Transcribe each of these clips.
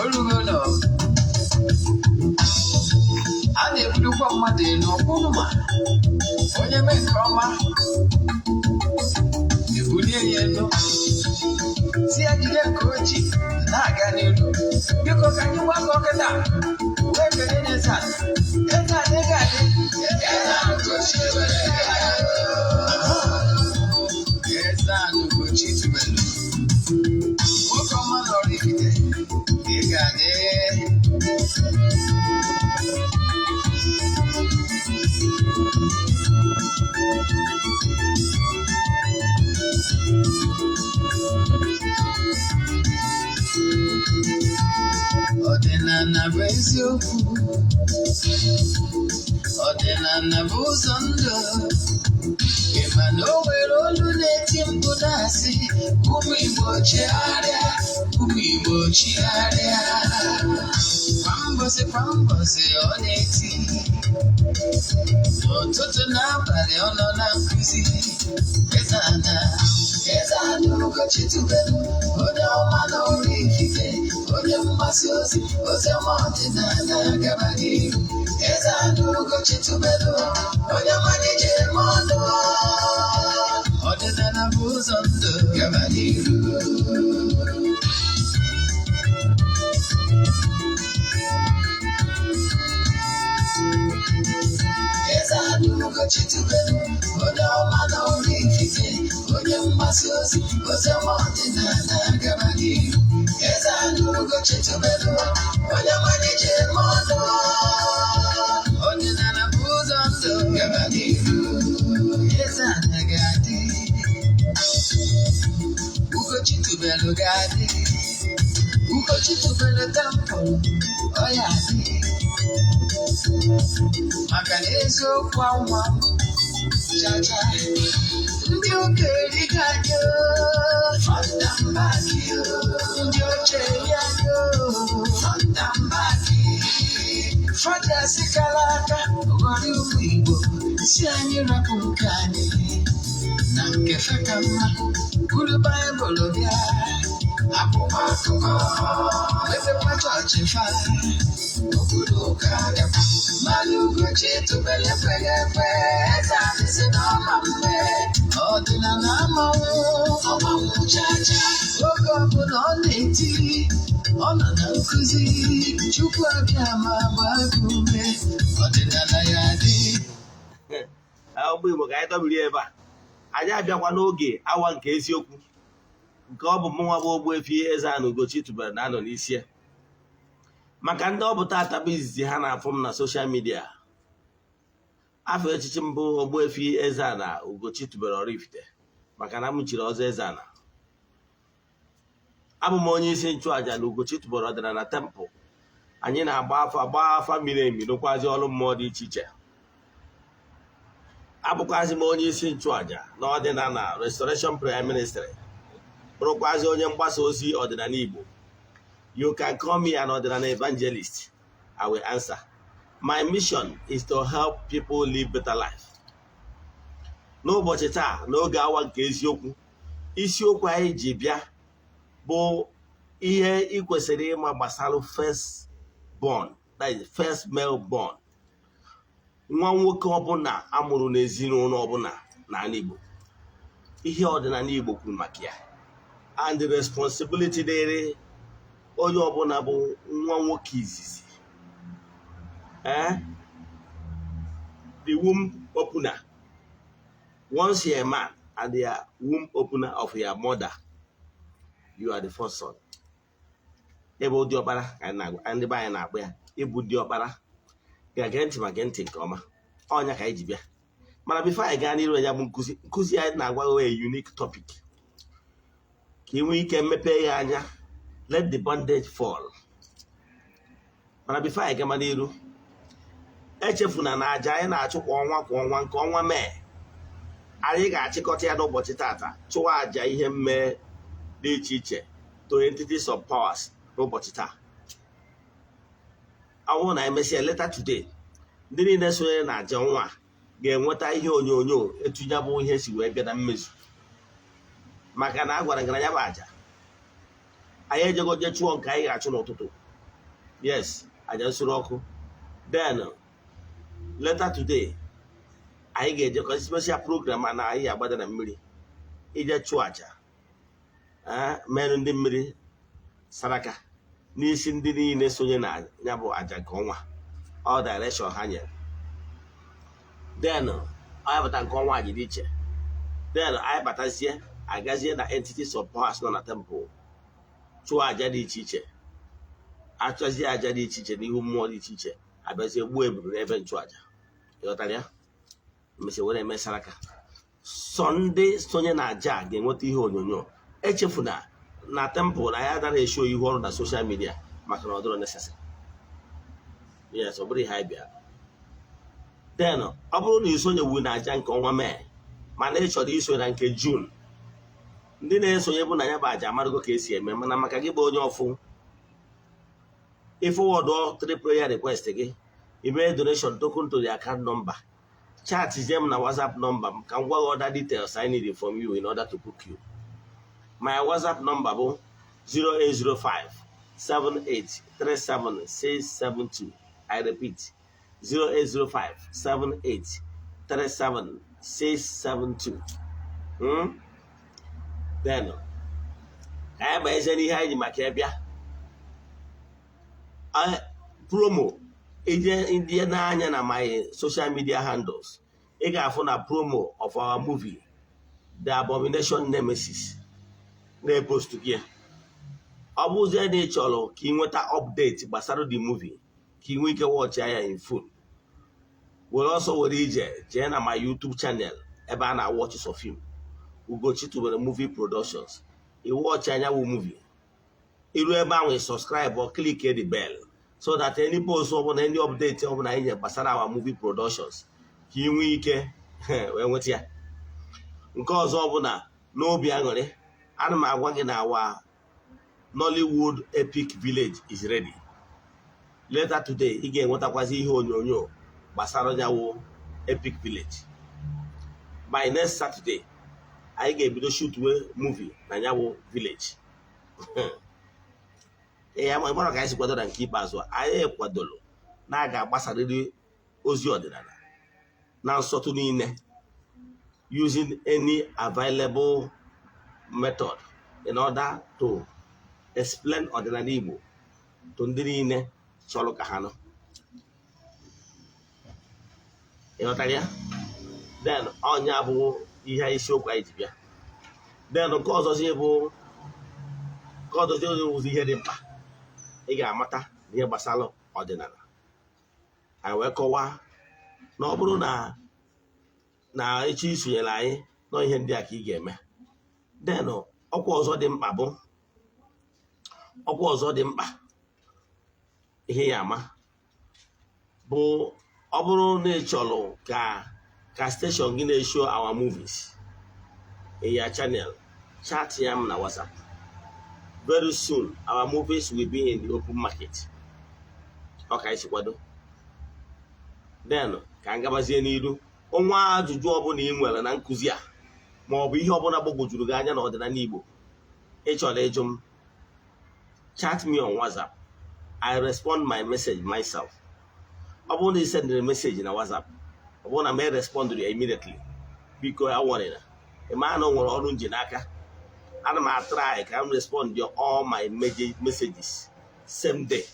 Orugo a na-ebulukwa mmadụ elu ọkwụrụ ma onye mee nke ọma ebulie ya elu, si ya jide nke o ji na-aga n'elu. Biko, ka anyị gbakọ kịta wee kelee Eze Ana. Eze Ana, ị ga-adị. Eze Ana Ugochi, Eze Ana Ugochi Tubelu, nwoke ọma nọrọ Ifite, ị ga-adị. Ọdịnala bụ eziokwu, ọdịnala bụ ụzọ ndụ. Ị ma na o nwere olu na-eti mkpu na-asị, "Ụmụ Igbo, chigharịa, ụmụ Igbo, chigharịa." Kwa mbọsị kwa mbọsị ọ na-eti, n'ụtụtụ n'abalị ọ nọ na nkụzi. Eze Ana, Eze Ana Ugochi Tubelu, onye ọma na Oraifite, onye mgbasa ozi ozi ọma ọdịnala, gaba n'ihu. Eze Ana Ugochi Tubelu, onye ọma ji eme ọnụ, ọdịnala bụ ụzọ ndụ, gaba n'ihu. Eze Ana Ugochi Tubelu, onye ọma na Oraifite, onye mgbasa ozi ozi ọma ọdịnala, gaba n'ihu. Eze Ana Ugochi Tubelu, onye ọma ji eme ọnụ, ọdịnala bụ ụzọ ndụ, gaba n'ihu. Eze Ana ga-adị, Ugochi Tubelu ga-adị, Ugochi Tubelu temple ọ ya adị, maka na eziokwu anwa chacha. Ndị ụka erigo anyị front and back, ndị oche eri anyị front and back. Faja kara aka ghọrọ ụmụ Igbo si anyị rapụ nke anyị na nke fe ka mma, buru Baịbụl bịa akwụkwọ akụkọ, mepekwa chọọchị fa okpuru ụka bịakwa. Mmadụ Ugochi Tubelu ekweghị ekwe. Eze anyị si na ọma mme, ọdịnala amanwụ ọmanwụ chacha. Oge ọbụla ọ na-eti, ọ nọ na nkụzi. Chukwu abịa ma gbaa gị ume, ọdịnala ya dị. Ụmụ Igbo, ka anyị dọbiri ebe a. Anyị abịakwa n'oge awa nke eziokwu, nke ọ bụ mụnwa bụ Ogbuefi Eze-Ana Ugochi Tubelu na-anọ n'isi ya. Maka ndị ọ bụ tata bụ izizi ha na-afụ m na social media, afọ echichi mbụ Ogbuefi Eze-Ana Ugochi Tubelu Oraifite, maka na m chiri ọzọ Eze-Ana. Abụ m onye isi nchụàjà na Ugochi Tubelu Ọdịnala Temple. Anyị na-agba afa, gbaa afa miri emi, rụkwazi ọrụ mmụọ dị iche iche. Abụkwazi m onye isi nchụàjà na Ọdịnala Restoration Prayer Ministry, bụrụkwazi onye mgbasa ozi ọdịnala Igbo. You can call me an ọdịnala evangelist, I will answer. My mission is to help people live better life. N'ụbọchị taa, n'oge awa nke eziokwu, isiokwu anyị ji bịa bụ ihe ị kwesịrị ịma gbasara first born, that is first male born, nwa nwoke ọbụla amụrụ n'ezinụlọ ọbụla n'ala Igbo, ihe ọdịnala Igbo kwuru maka ya and the responsibility dịrị onye ọbụla bụ nwa nwoke izizi, the womb opener. Once you're a man and the womb opener of your mother, you are the first son. Ebe diọkpara ka anyị na-agwa ndị be anyị na-akpọ ya ịbụ diọkpara. Ga-ege ntị ma gee ntị nke ọma, ọnya ka anyị ji bịa. Mana before anyị gaa n'iru ya bụ nkụzi, nkụzi anyị na-agwa gị a unique topic ka ị nwee ike mepee ya anya, let the bondage fall. Mana before anyị gama n'iru, echefuna na aja anyị na-achụ kwa ọnwa kwa ọnwa, nke ọnwa mee, anyị ga-achịkọta ya n'ụbọchị tata, chụwa aja ihe mmee dị iche iche to entities of powers n'ụbọchị taa. Ọ bụrụ na emesịa later today, ndị niile sonyere na aja ọnwa a ga-enweta ihe onyonyo etu ya bụ ihe si wee bịa na mmezu, maka na a gwara gị na ya bụ aja Anyị ejego je chụọ nke anyị ga-achụ n'ụtụtụ. Yes, aja nsure ọkụ. Then later today anyị ga-ejekọ special program a na anyị agbada na mmiri ije chụọ aja, merụ ndị mmiri saraka n'isi ndị niile sonye na ya bụ aja nke ọnwa. All direction ha nyere. Then anyị bata nke ọnwa ji dị iche. Then anyị batazie, agazie na entities of powers nọ na temple, chụọ aja dị iche iche, achọzie aja dị iche iche n'ihu mmụọ dị iche iche, abịazie gbuo eburu n'ebe nchụaja. Ịghọtara ya? Mesịa were eme saraka. Sọ ndị sonye na aja a ga-enweta ihe onyonyo. Echefuna na temple na ya anaghị eshow ihu ọrụ na social media maka na ọ dịrọ necessary. Yes, ọ bụrụ ihe anyị bịara. Then ọ bụrụ na isonyewu na aja nke ọnwa Mee, mana ị chọrọ iso na nke June, ndị na-esonye bụ na ya bụ aja amarago ka esi eme. Mana maka gị bụ onye ọfụ, ịforward three prayer request gị, ime donation token to the account number, chat zie m na WhatsApp number m ka m gwa gị other details I need from you in order to book you. My WhatsApp number bụ 0805 7837 672. I repeat, 0805 7837 672. Then ka anyị banyezie n'ihe anyị ji maka ya bịa. Promo ije ndị n'anya na my social media handles, ị ga-afụ na promo of our movie, The Abomination Nemesis, na-epost gị. Ọ bụzie na ị chọrọ ka ị nweta update gbasara the movie, ka ị nwee ike watch ya in full, were ọsọ were ije jee na my YouTube channel ebe a na-watch sọ film, Ugochi Tubelu Movie Productions. Ị watch anya wụ movie, iru ebe ahụ, ị subscribe or click the bell so that any post ọbụla, any update ọbụla anyị nye gbasara our movie productions, ka ị nwee ike wee nweta ya. Nke ọzọ bụ na n'obi aṅụrị, ana m agwa gị na our Nollywood Epic Village is ready. Later today ị ga-enwetakwazi ihe onyonyo gbasara nyawo Epic Village. By next Saturday anyị ga-ebido shootwe movie na nyawo village. Ee, ma mara ka anyị si kwado na nke ikpeazụ a, anyị kwadoro na a ga-agbasarịrị ozi ọdịnala na nsọtụ niile using any available method in order to explain ọdịnala Igbo to ndị niile chọrọ ka ha nụ. Ịghọtara ya? Then ọnya bụ ihe isiokwu anyị ji bịa. Then nke ọzọzi bụ, nke ọzọzi wụzi ihe dị mkpa ị ga-amata n'ihe gbasara ọdịnala. Anyị wee kọwaa na ọ bụrụ na echi isonyere anyị nọ, ihe ndị a ka ị ga-eme. Then ọkwa ọzọ dị mkpa bụ, ọkwa ọzọ dị mkpa ihe ya ama bụ, ọ bụrụ na ị chọrọ ka station gị na-eshow our movies in your channel, chat ya m na WhatsApp. Very soon our movies will be in the open market. Ọ ka anyị si kwado. Then ka m gabazie n'iru. Ọnwa ajụjụ ọbụla ị nwere na nkụzi a, ma ọ bụ ihe ọbụla gbagwojuru gị anya n'ọdịnala Igbo ị chọrọ ịjụ m, chat me on WhatsApp. I respond my message myself. Ọ bụrụ na ị sendịrị message na WhatsApp, ọ bụrụ na m respond ya immediately, biko aworryna. Ị maa na o nwere ọrụ nji n'aka. Ana m atry ka m respond all my messages same day.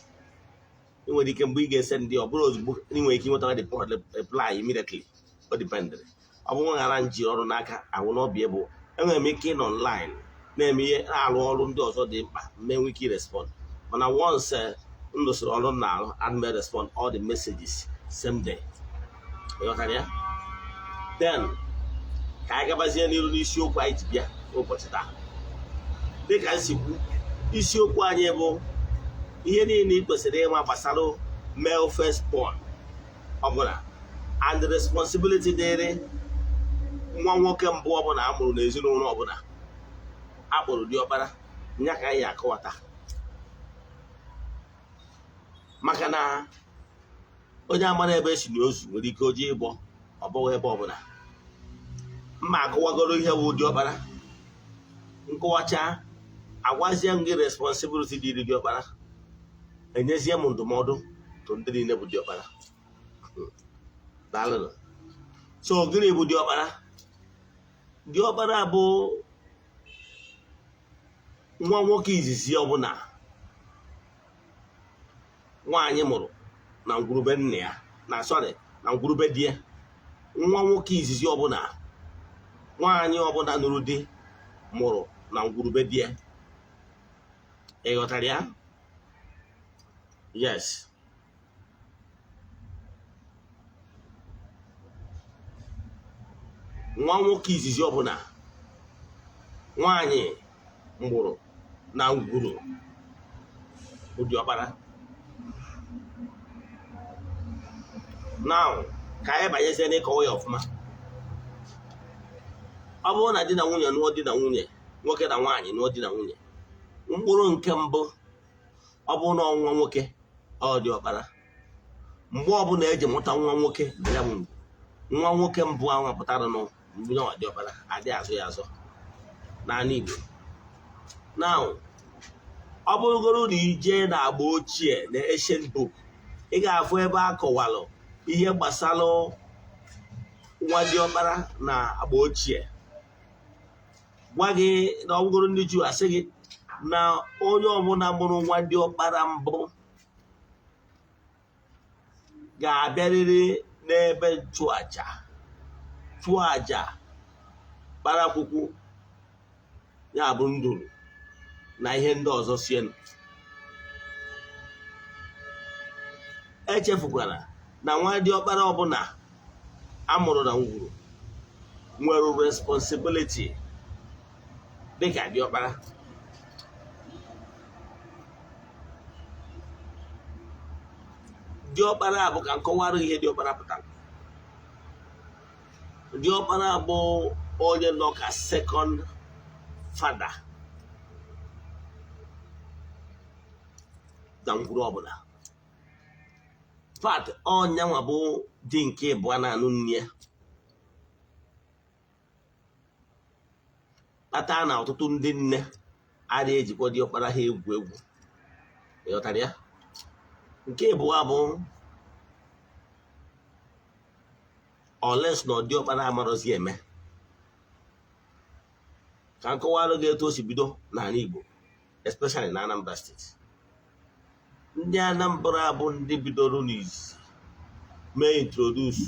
Ị nwere ike mgbe ị ga-ese ndị, ọ bụrụ ozugbo ị nwere ike ịnweta the reply immediately. O dependịrị. Ọ bụrụ ghara nji ọrụ n'aka ahụ n'ọbịa bụ enwere m ike ịnọ online na-eme ihe, na-arụ ọrụ ndị ọzọ dị mkpa, mme nwee ike respond. Mana once m lụsịrị ọrụ m na-arụ, ana m respond all the messages same day. Ịghọtara ya? Then ka anyị gabazie n'iru n'isiokwu anyị ji bịa ụbọchị taa. Dịka m si kwu, isiokwu anyị bụ ihe niile ị kwesịrị ịma gbasara male first born ọbụla and the responsibility dịrị nwa nwoke mbụ ọbụla a mụrụ n'ezinụlọ ọbụla a kpọrọ diọkpara. Nya ka anyị akọwata, maka na onye amara ebe esi na ozu nwere ike oji ịgbọ ọ bụghị ebe ọbụla. Mma akọwagoro ihe bụ diọkpara, nkọwacha Agwazie m gị responsibility dịrị diọkpara, enyezie m ndụmọdụ to ndị niile bụ diọkpara. Daalụnụ. So gịnị bụ diọkpara? Diọkpara bụ nwa nwoke izizi ọbụla nwaanyị mụrụ na ngwurube nna ya, na sorry, na ngwurube di ya. Nwa nwoke izizi ọbụla nwaanyị ọbụla nụrụ di mụrụ na ngwurube di ya. Ị ghọtara ya? Yes. Nwa nwoke izizi ọbụla nwaanyị mụrụ na ngwuru bụ diọkpara. Now, ka anyị banyezie n'ịkọwa ya ọfụma. Ọ bụrụ na di na nwunye nụọ di na nwunye, nwoke na nwaanyị nụọ di na nwunye, mkpụrụ nke mbụ, ọ bụrụ na nwa nwoke, ọ dị ọkpara. Mgbe ọbụla eji mụta nwa nwoke, ya bụ nwa nwoke mbụ ahụ pụtara nụ, mgbe ọ dị ọkpara, adị azụ ya azọ n'ala Igbo. Now, ọ bụrụgoro na ije na agba ochie, na ancient book, ị ga-afụ ebe a kọwalụ ihe gbasara nwa diọkpara na agba ochie. Gwa gị na ọ bụgoro ndị Juu, asị gị na onye ọbụla mụrụ nwa diọkpara mbụ ga-abịarịrị n'ebe nchụaja, chụọ aja kparakwukwu, ya bụ nduru na ihe ndị ọzọ sienụ. Echefukwara na nwa diọkpara ọbụla amụrụ na ngwuru nwere responsibility dịka diọkpara. Diọkpara bụ ka nkọwara ihe diọkpara pụtara. Diọkpara bụ onye nọ ka second father na ngwuru ọbụla. Fact, ọnyanwa bụ di nke ịbụọ na-anụ nne ya, kpata na ọtụtụ ndị nne adịghị ejikwa diọkpara ha egwu egwu. Ịghọtara ya? Nke ịbụọ bụ unless na diọkpara amarọzi eme. Ka nkọwalụ gị etu o si bido n'ala Igbo, especially na Anambra State. Ndị Anambra bụ ndị bidoro n'izizi mee introduce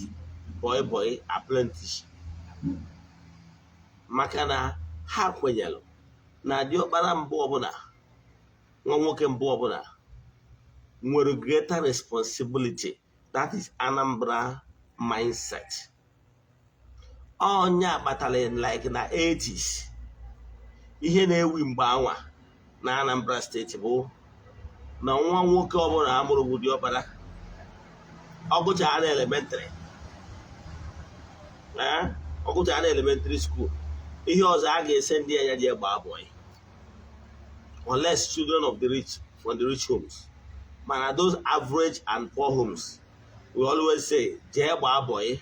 boy boy apprenticeship, maka na ha kwenyere na diọkpara mbụ ọbụla, nwa nwoke mbụ ọbụla, nwere greater responsibility. That is Anambra mindset. Ọnya kpatara, like na 80s, ihe na-ewi mgbe anwa na Anambra State bụ na nwa nwoke ọbụla amụrụ bụ diọkpara, ọ gụchara na elementary, ọ gụchara na elementary school, ihe ọzọ a ga-ese ndị ya ji gbaa boy, unless children of the rich, from the rich homes. Mana those average and poor homes, we always say, jee gbaa boy.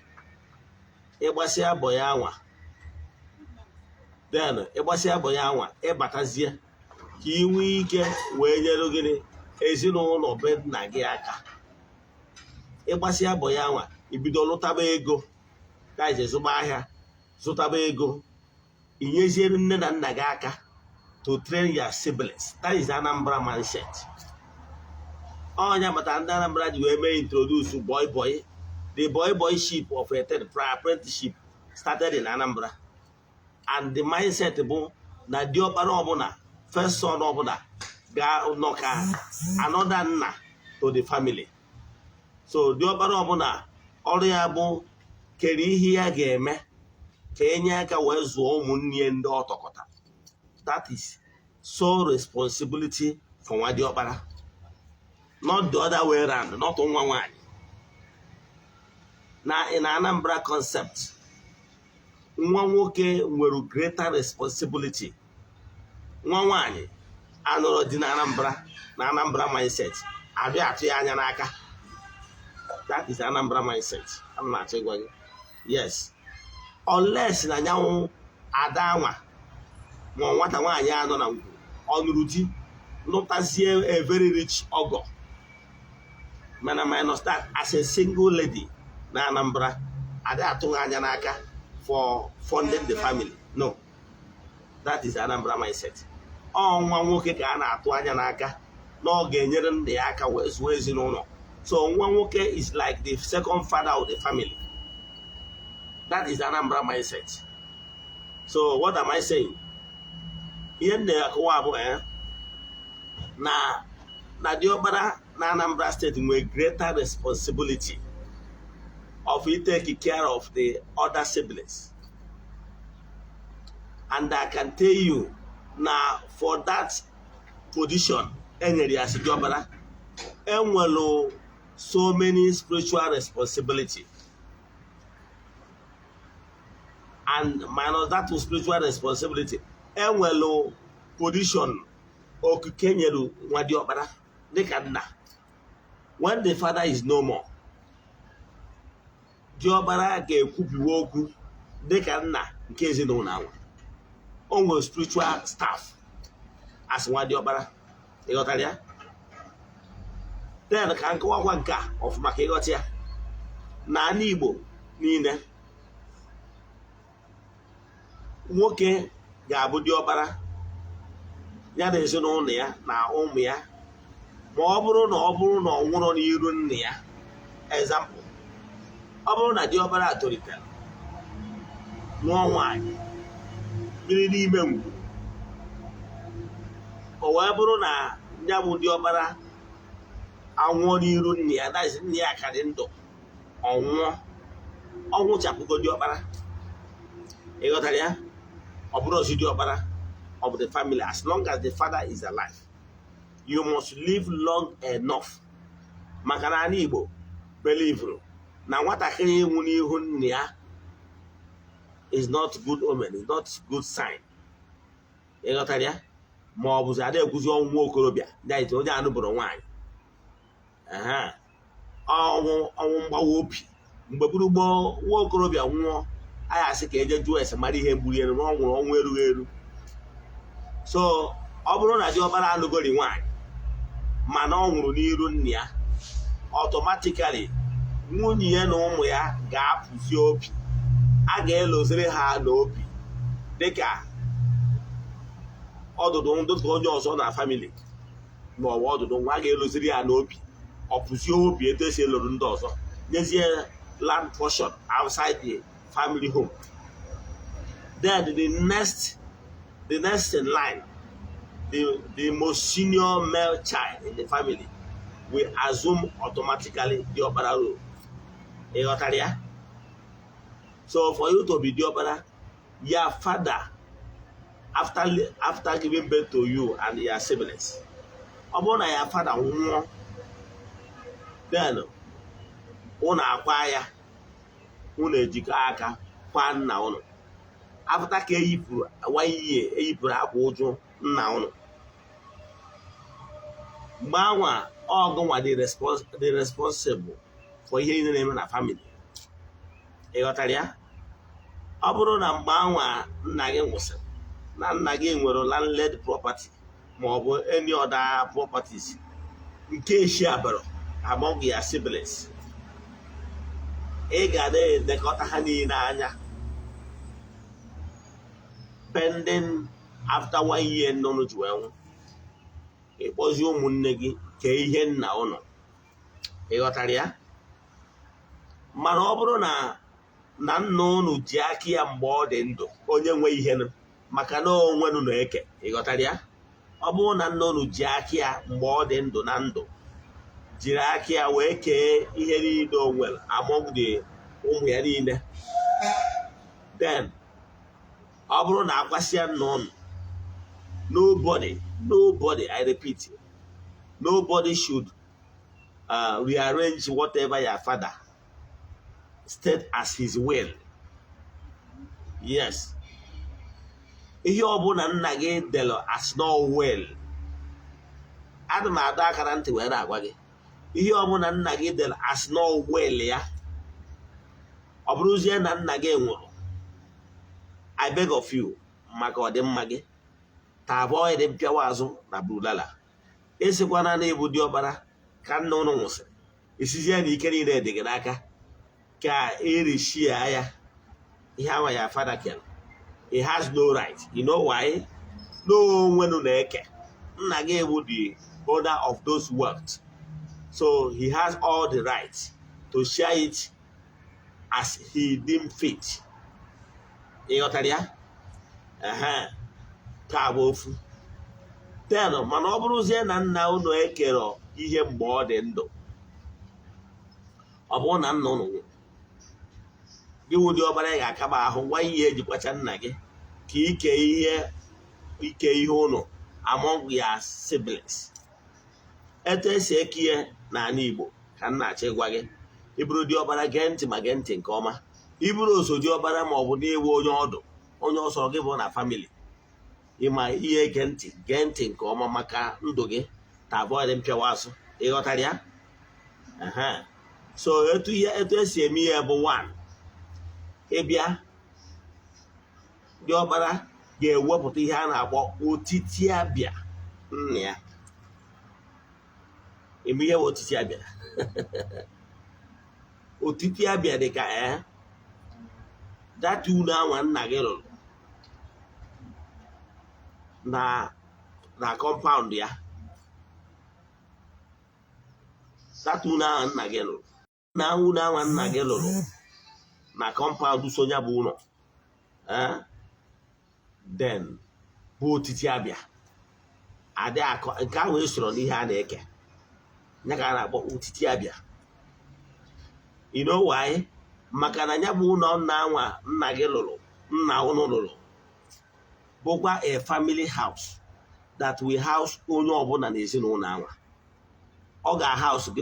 Ịgbasịa boy anwa, then ịgbasịa boy anwa, ịbatazie ka ị nwee ike wee nyere gịnị ezinụlọ be nna gị aka. Ịgbasịa boy anwa, ibido lụtaba ego, gaje zụba ahịa, zụtaba ego, inyeziere nne na nna gị aka to train your siblings. That is Anambra mindset. Ọnya mata ndị Anambra ji wee mee introduce boy boy. The boy boy ship of a third apprenticeship started in Anambra, and the mindset bụ na diọkpara ọbụla, first son ọbụla, ga-nọ ka another nna to the family. So diọkpara ọbụla, ọrụ ya bụ kere ihe ya ga-eme ka enye aka wee zụọ ụmụnne ya ndị ọ tọkọta. That is sole responsibility for nwa diọkpara, not the other way round, not nwa nwanyị. Na in Anambra concept, nwa nwoke nwere greater responsibility. Nwa nwanyị anụrụ di na Anambra, na Anambra mindset, abịa atụ ya anya n'aka. That is Anambra mindset ana m achọ ịgwa gị. Yes, unless na anyanwụ ada anwa ma nwata nwaanyị anọ na ngwuru. Ọ nụrụ di, nụtazie a very rich ọgọ. Mana minus that, as a single lady na Anambra, adị atụghị anya n'aka for funding the family. No, that is Anambra mindset. Ọ nwa nwoke ka a na-atụ anya n'aka na ọ ga-enyere nna ya aka wee zụọ ezinụlọ. So nwa nwoke is like the second father of the family. That is Anambra mindset. So what am I saying? Ihe m na-akọwa bụ na diọkpara na Anambra State nwere greater responsibility of taking care of the other siblings. And I can tell you na for that position enyere ya as diọkpara, enwelu so many spiritual responsibility, and minus that spiritual responsibility, enwelu position okike nyere nwa diọkpara dịka nna. When the father is no more, diọkpara ga-ekwubiwe okwu dịka nna nke ezinụlọ ahụ. O nwere spiritual staff as nwa diọkpara. Ịghọtara ya? Then ka nkọwakwa nke a ọfụma ka ịghọta ya. N'ala Igbo niile, nwoke ga-abụ diọkpara ya na ezinụlọ ya na ụmụ ya, ma ọ bụrụ na ọ nwụrụ n'iru nna ya. Example, ọ bụrụ na diọkpara tolitere, nụọ nwaanyị, biri n'ime ngwu, o wee bụrụ na ya bụ diọkpara anwụọ n'iru nna ya, that is, nna ya ka dị ndụ, ọ nwụọ, ọ nwụchapụgo diọkpara. Ịghọtara ya? Ọ bụrụ ozi diọkpara of the family as long as the father is alive. You must live long enough, maka na ala Igbo believe na nwatakịrị ịnwụ n'ihu nna ya is not good omen, is not good sign. Ịghọtara ya? Ma ọ bụzi ada ekwuzi ọnwụ nwa okorobịa ya ite onye anụbụrụ nwaanyị. Ọnwụ ọnwụ mgbawa obi. Mgbe gburu gboo, nwa okorobịa nwụọ, anyị asị ka eje jụọ ese mara ihe gburu elu na ọ nwụrụ ọnwụ erughị eru. So ọ bụrụ na diọkpara anụgori nwaanyị mana ọ nwụrụ n'iru nna ya, automatically nwunye ya na ụmụ ya ga-apụzi obi, a ga-eloziri ha n'obi dịka ọdụdụ, dịka onye ọzọ na family ma ọ bụ ọdụdụ nwa. A ga-eloziri ya n'obi, ọ pụzie obi etu esi eloro ndị ọzọ, nyezie land portion outside the family home. Then the next in line, the most senior male child in the family, will assume automatically the diọkpara role. Ịghọtara ya? So for you to be diọkpara, your father, after giving birth to you and your siblings, ọ bụrụ na your father nwụọ, then unu akwa ya, unu ejikọ aka kwa nna unu. After ka eyipụrụ one year, eyipụrụ akwa ụjụ nna unu, mgbe anwa ọgụnwa dị responsible for ihe niile na-eme na family. Ịghọtara ya? Ọ bụrụ na mgbe anwa nna gị nwụsịrị, na nna gị nwere landed property ma ọ bụ any other properties nke eshi abara among your siblings, ị ga na-elekọta ha niile anya pending after one year nnụnụ ji wee nwụ, ịkpọzie ụmụnne gị kee ihe nna ụnụ. Ịghọtara ya? Mana ọ bụrụ na nna ụnụ ji aka ya mgbe ọ dị ndụ, onye nwe ihe nụ, maka na onwenụ na-eke. Ịghọtara ya? Ọ bụrụ na nna ụnụ ji aka ya mgbe ọ dị ndụ na ndụ, jiri aka ya wee kee ihe niile o nwere among the ụmụ ya niile, then ọ bụrụ na akwasịa nna ụnụ, nobody, nobody, I repeat, nobody should rearrange whatever your father state as his will. Yes, ihe ọbụla nna gị dere as no will, ana m adọ aka na ntị wee na-agwa gị, ihe ọbụla nna gị dere as no will ya, ọ bụrụzie na nna gị nwụrụ, I beg of you, maka ọdịmma gị. Ta avoid mpịawa azụ na bulala, esikwana na ịbụ diọkpara ka nna ụnụ nwụsịrị, isizie na ike niile dị gị n'aka ka erishia ya ihe awa ya father kere. He has no right. You know why? No onwenu na-eke nna gị bụ the owner of those wealth, so he has all the right to share it as he deem fit. Ị ghọtara ya? Ehe, ka bụ ofu. Then mana ọ bụrụzie na nna unu ekere ihe mgbe ọ dị ndụ, ọ bụrụ na nna unu nwụrụ, gị wụ diọkpara ị ga-akaba ahụ gwa ihe ejikwacha nna gị ka ike ihe ike ihe ụnụ among your siblings. Etu esi eke ihe n'ala Igbo ka m na-achọ ịgwa gị. Ịbụrụ diọkpara, gee ntị, ma gee ntị nke ọma. Ịbụrụ oso diọkpara ma ọ bụ n'ịwụ onye ọdụ, onye ọsọ gị bụ na family, ịma ihe, gee ntị, gee ntị nke ọma maka ndụ gị, ta avoid mpịawa azụ. Ịghọtara ya? Ehe. So etu ihe etu esi eme ihe bụ, one, ịbịa, diọkpara ga-ewepụta ihe a na-akpọ otiti abịa nna ya. Eme ihe bụ otiti abịa. Otiti abịa dị ka ee data unu anwa nna gị rụrụ na compound ya, data unu ahụ nna gị rụrụ na unu anwa nna gị rụrụ na compound sonya bụ ụlọ, then bụ otiti abịa adị akọ nke ahụ esoro n'ihe a na-eke ya ka a na-akpọ otiti abịa. You know why? Maka na ya bụ ụlọ nna anwa nna gị lụrụ, nna ụnụ lụrụ, bụkwa a family house that we house onye ọbụla na ezinụlọ anwa. Ọ ga-house gị.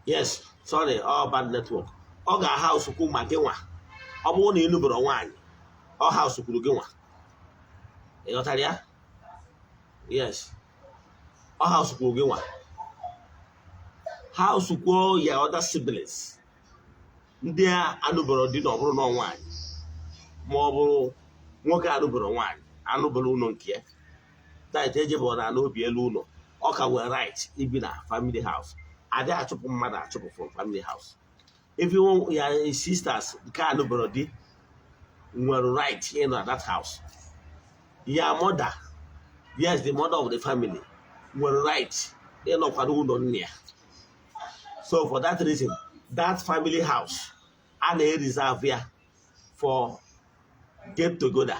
Yes, sorry, all bad network. Ọ ga-house kwu ma gị nwa, ọ bụrụ na ị nụbụrụ nwaanyị, ọ house kwuru gị nwa. Ị ghọtara ya? Yes, ọ house kwuru gị nwa, house kwuo ya other siblings ndị a anụbụrụ di na ọ bụrụ na nwaanyị ma ọ bụrụ nwoke anụbụrụ nwaanyị, anụbụrụ ụlọ nke ya that ejebụrụ na n'obi elu ụlọ, ọ ka nwere right ibi na family house. Adị achụpụ mmadụ achụpụ from family house. Even ya sisters nke anụbụrụ di nwere right ịnọ na that house. Ya mother, yes, the mother of the family nwere right ịnọkwa n'ụlọ nne ya. So for that reason, that family house a na-reserve ya for get together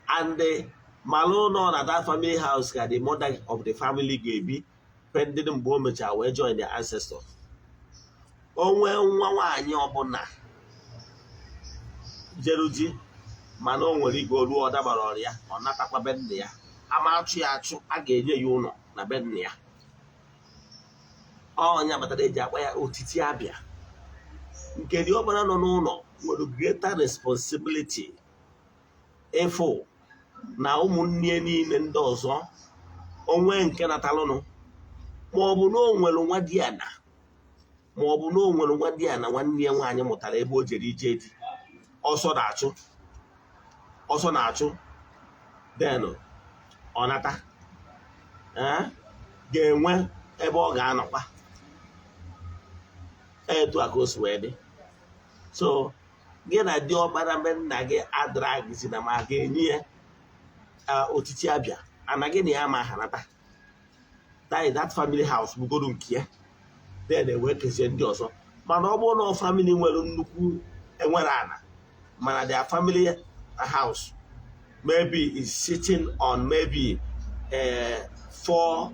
and the malụ nọ na that family house ka the mother of the family ga-ebi pending mgbe o mechara wee join their ancestors. Onwe nwa nwaanyị ọbụla jeru di, mana o nwere ike oluo ọ dabara ọrịa, ọ natakwa be nna ya, ama achụ ya achụ, a ga-enye ya ụlọ na be nna ya. Ọnya kpatara eji akpa ya otiti abịa. Nke diọkpara nọ n'ụlọ nwere greater responsibility ịfụ na ụmụnne niile ndị ọzọ onwe nke natalụnụ, ma ọ bụ na o nwere nwa di ana, ma ọ bụ na o nwere nwa di ana nwanne ya nwaanyị mụtara ebe o jere ije di, ọsọ na-achụ, ọsọ na-achụ, then ọ nata, ga-enwe ebe ọ ga-anọkwa. Etu a ka o si wee dị. So gị na diọkpara be nna gị adragizi na ma ga-enye ya otiti abịa ana gị na ya ma hanata that family house bụgodu nke ya, then ewee kezie ndị ọzọ. Mana ọ bụrụ na family nwere nnukwu enwere ana, mana their family house maybe is sitting on maybe four,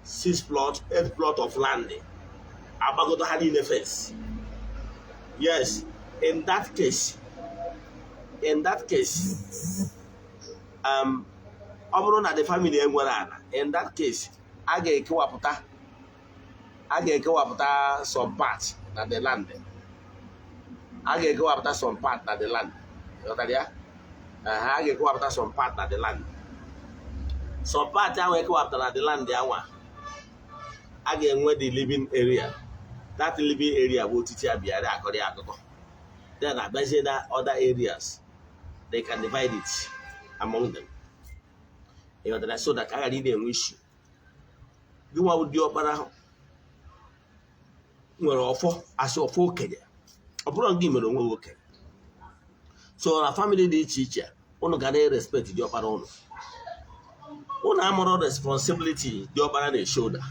six plot, eight plot of land, agbagodo ha niile fence, yes, in that case, ọ bụrụ na the family enwere ana, in that case a ga-ekewapụta some part na the land, a ga-ekewapụta some part na the land. Ghọtara ya? A ga-ekewapụta some part na the land. Some part ahụ ekewapụtara na the land anwa, a ga-enwe the living area. That living area bụ otiti abịara akọrọ ya akụkọ. Then abịazie na other areas, they can divide it among them. Ịghọtara? So that ka a ghara ị na-enwe issue. Gị nwa bụ diọkpara nwere ọfọ, asị ọfọ okenye. Ọ bụrụ gị mere onwe gị okenye. So na family dị iche iche, ụnụ ga na-respect diọkpara ụnụ. Ụnụ amụrụ responsibility diọkpara na-eshoulder.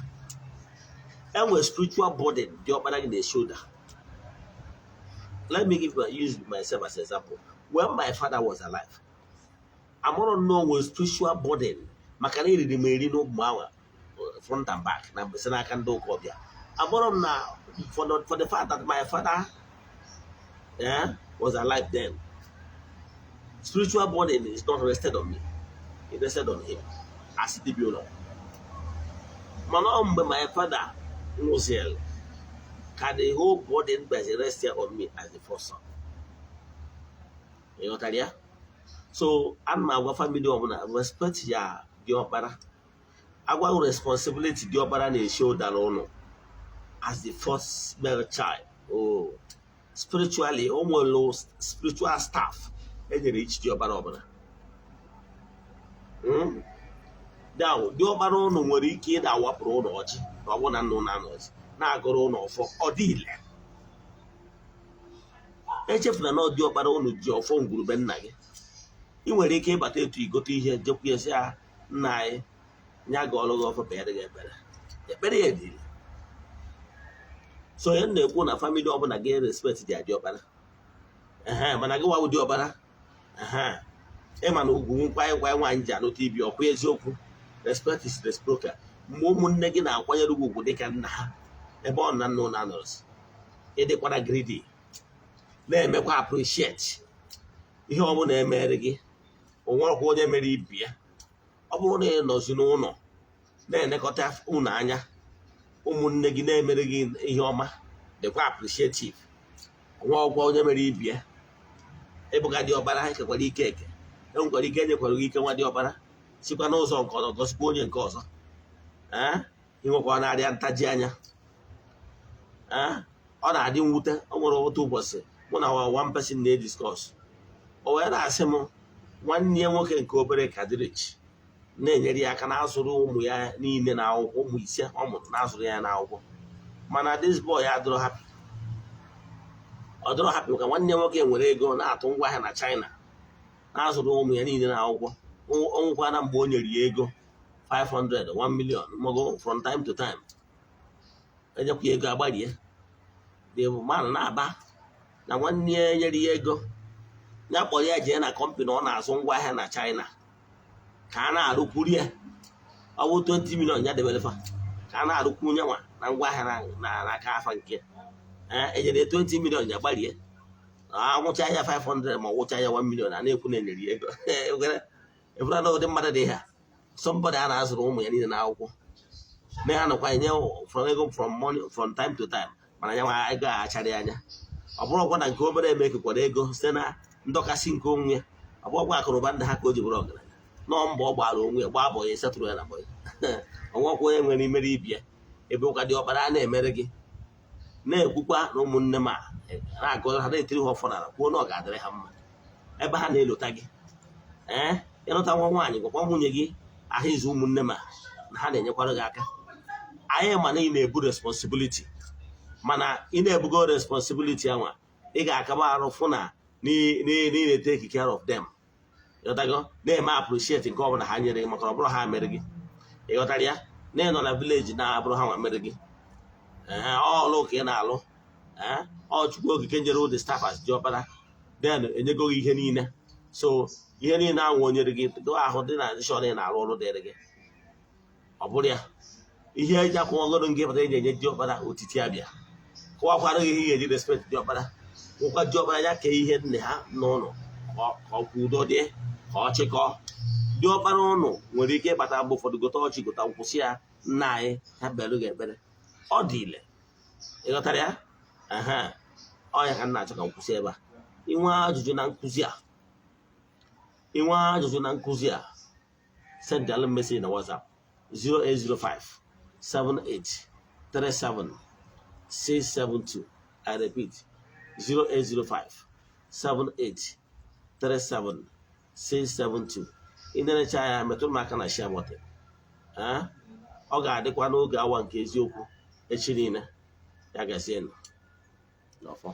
Enwere spiritual burden diọkpara gị na-eshoulder. Let me use myself as example. When my father was alive, amụrụ nnọọ nwere spiritual burden, maka na eriri m eri n'ụmụ ahụ front and back na si n'aka ndị ụka ọbịa. Amụrụ m na for the fact that my father, yeah, was alive then, spiritual burden is not rested on me, it rested on him as dibịa ụlọ. Mana ọ mgbe my father nwụsịrị ka the whole burden bịazi rest on me as the first son. Ịghọtara ya? So ana m agwa family ọbụla, respect ya diọkpara. Agwa responsibility diọkpara na-eshoulder ụnụ as the first male child. Oh, spiritually, o nwere spiritual staff enyere ichi diọkpara ọbụla. Now, diọkpara ụnụ nwere ike ịda awapụrụ ụnụ ọjị na ọ bụ na nna ụnụ anọzi, na-agụrụ ụnụ ọfọ. Ọ dị ile. Echefuna na ọdị ọkpara ụnụ ji ọfọ ngwurube nna gị. Ị nwere ike ịbata etu igote ihe, jekwu ya sị ya, "Nna anyị," nya ga ọlụ gị ọfọ, kpere gị ekpere. Ekpere ya dịrị. So onye na-ekwu na family ọbụla gị respect dị adị ọkpara. Ehe, mana gị nwa dị ọkpara, ehe, ịma na ugwu nkwanye nkwanye nwaanyị ji anụta ibi ọkwa eziokwu. Respect is reciprocal. Mgbe ụmụnne gị na-akwanyere gị ugwu dịka nna ha, ebe ọ na nna ụlọ anọrọzi, ịdịkwara greedy, na-emekwa appreciate ihe ọ bụla emere gị. O nwerekwa onye mere ibi ya. Ọ bụrụ na ị nọzi n'ụlọ na-elekọta ụlọ anya, ụmụnne gị na-emere gị ihe ọma, dịkwa appreciative. Nwa ọgwọ onye mere ibi ya. Ịbụga dị ọkpara, ekekwara ike eke, enwekwara ike enyekwara gị ike. Nwa dị ọkpara sikwa n'ụzọ nke ọzọ gọzikwa onye nke ọzọ. Ee, ị nwekwa na-arịa ntaji anya. Ee, ọ na-adị mwute. O nwere otu ụbọchị mụ na one person na-ediscuss, o wee na-asị m nwanne ya nwoke nke obere ka dịrich na-enyere ya aka na-azụrụ ụmụ ya niile na akwụkwọ, ụmụ 5 ọ mụrụ, na-azụrụ ya n'akwụkwọ. Mana this boy adịrọ happy. Ọ dịrọ happy maka nwanne ya nwoke nwere ego na-atụ ngwa ahịa na China, na-azụrụ ụmụ ya niile na akwụkwọ. O nwekwana mgbe o nyere ya ego 500, 1 million mago from time to time, enyekwa ya ego agbarie. The man na-aba na nwanne ya nyere ya ego, ya kpọrọ ya jee na company ọ na-azụ ngwaahịa na China ka a na-arụkwuru ya. Ọ bụ 20 million ya debere fa ka a na-arụkwu nyanwa na ngwaahịa n'aka afa nke enyere ya 20 million, ya gbarie, anwụcha ya 500 ma ọ gwụcha ya 1 million, a na-ekwu na enyere ya ego. Ebụra na ụdị mmadụ dị ha, somebody a na-azụrụ ụmụ ya niile n'akwụkwọ, na ya nọkwa enye from ego, from money, from time to time, mana ya nwa ego a achara ya anya. Ọ bụrụkwa na nke obere emekekwara ego site na ndọkasị nke onwe ya. Ọ bụrụkwa akụnụba ndị ha ka o ji bụrụ ọgaranya nọọ, mbọ ọ gbara onwe ya gbaa bọ ya, esetụrụ ya na bọ ya. Onwekwa onye nwere imere ibi ya. Ebe ụka dị ọkpara a na-emere gị, na-ekwukwa na ụmụnne m a na-agụ ha, na-etiri ha ọfọ n'ala, kwuo na ọ ga-adịrị ha mma ebe ha na-elota gị. Ee, ịlụta nwa nwaanyị, gwakwa nwunye gị ahụ izu ụmụnne m a na ha na-enyekwara gị aka. Anyị ma na ị na-ebu responsibility, mana ị na-ebugo responsibility anwa, ị ga-akaba arụ fụ na ị na-take care of them. Ịghọtago? Na-eme appreciate nke ọbụla ha nyere gị, maka ọ bụrụ ha mere gị. Ịghọtara ya? Na ị nọ na village na-abụrụ ha nwa mere gị. Ee, ọlụ ka ị na-alụ. Ee, ọ Chukwu Okike nyere ụdị staff as diọkpara, then enyego gị ihe niile. So ihe niile ahụ o nyere gị ahụ dị na nshọn, ị na-arụ ọrụ dịrị gị. Ọ bụrụ ya ihe eji akwụghọgoro gị pụtara, eji enye diọkpara otiti abịa kọwakwara gị ihe ị ga-eji respect diọkpara. Nwekwa diọkpara ya kee ihe nne ha n'ụlọ ka ọ kwụ udo dị, ka ọ chịkọọ. Diọkpara ụnụ nwere ike ịbata mgbe ụfọdụ, gote ọchị, gote nkwụsị ya, "Nna anyị," ha kpere gị ekpere. Ọ dị ile. Ịghọtara ya? Ehe, ọ ya ka m na-achọ ka m kwụsị ebe a. Inwe ajụjụ na nkụzi a, inwe ajụjụ na nkụzi a, send alụ message na WhatsApp 0805 78 37 672. I repeat, 0805 78 37 672. Ị na-enecha ya, metụrụ m aka na share button. Ọ ga-adịkwa n'oge awa nke eziokwu echi niile. Ya gazienụ n'ọfọ.